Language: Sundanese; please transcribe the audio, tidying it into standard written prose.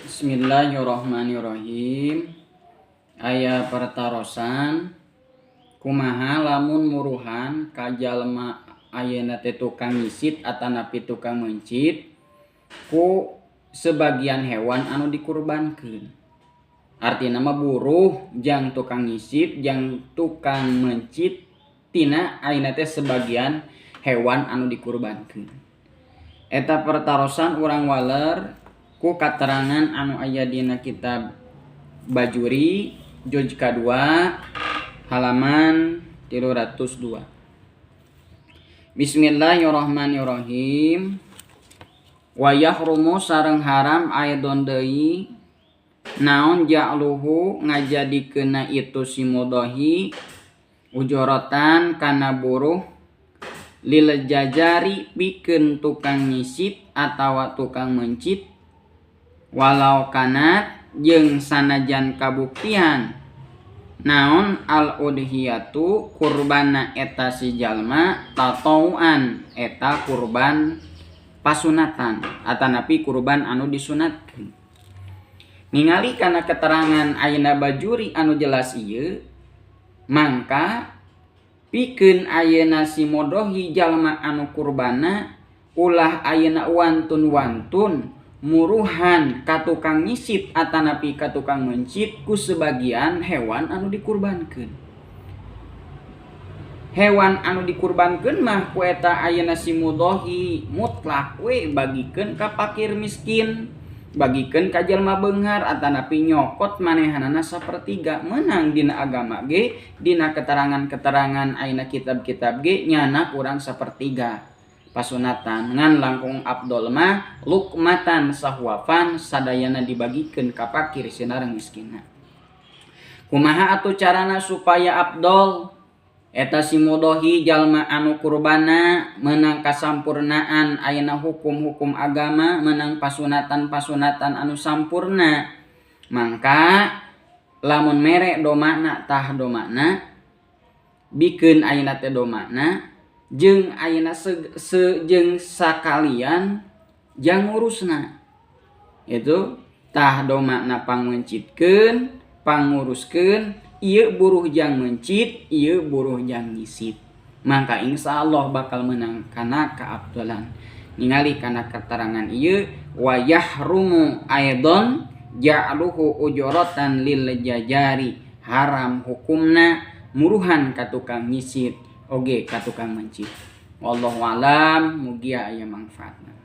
Bismillahirrahmanirrahim. Aya pertarosan kumaha lamun muruhan ka jalma ayeuna teh tukang nyisit atanapi tukang meuncit ku sebagian hewan anu dikurbankeun. Artina mah buruh jang tukang nyisit jang tukang meuncit tina ayeuna teh sebagian hewan anu dikurbankeun. Eta pertarosan urang waler ku katerangan anu aya dina kitab Bajuri juz kadua halaman 302. Bismillahirrahmanirrahim. Wa yahrumu sareng haram aidon deui naon ja'luhu ngajadikeunna itu si mudahi ujorotan kana buruh lil jajari pikeun tukang nyisit atawa tukang meuncit walau kanat jeung sanajan kabuktian naon al udhiyatu kurbana eta si jalma tatawuan eta kurban pasunatan atanapi kurban anu disunatkeun. Ningali kana keterangan ayeuna Bajuri anu jelas ieu mangka pikeun ayeuna si modohi jalma anu kurbana ulah ayeuna wantun-wantun muruhan ka tukang nyisit atanapi ka tukang meuncit ku sebagian hewan anu dikurbankeun. Hewan anu dikurbankeun mah ku eta ayeuna si mudohi mutlak we bagikeun ka fakir miskin, bagikeun ka jalma beunghar atanapi nyokot manehanana sapertiga. Meunang dina agama ge dina keterangan-keterangan ayeuna kitab-kitab ge nyana kurang sapertiga pasunatan, ngan langkung abdol mah lukmatan sahwafan sadayana dibagikeun ka fakir sinareng miskinna. Kumaha atuh carana supaya abdol eta si mudohi jalma anu kurbana menang kasampurnaan ayeuna hukum-hukum agama, menang pasunatan-pasunatan anu sampurna, mangka lamun mere domana tah domana bikeun ayeuna teh domana jeung ayeuna jeung sakalian jang ngurusna itu tah domana pangmencitkeun panguruskeun ieu buruh jang mencit ieu buruh jang nyisit, mangka insyaallah bakal menang kana kaabdolan. Ningali kana keterangan ieu wa yahrumu aidon ja'luhu ujuratan lil jajari haram hukumna muruhan ka tukang nyisit oge ka tukang mencit. Wallahu alam, mugia aya manfaatna.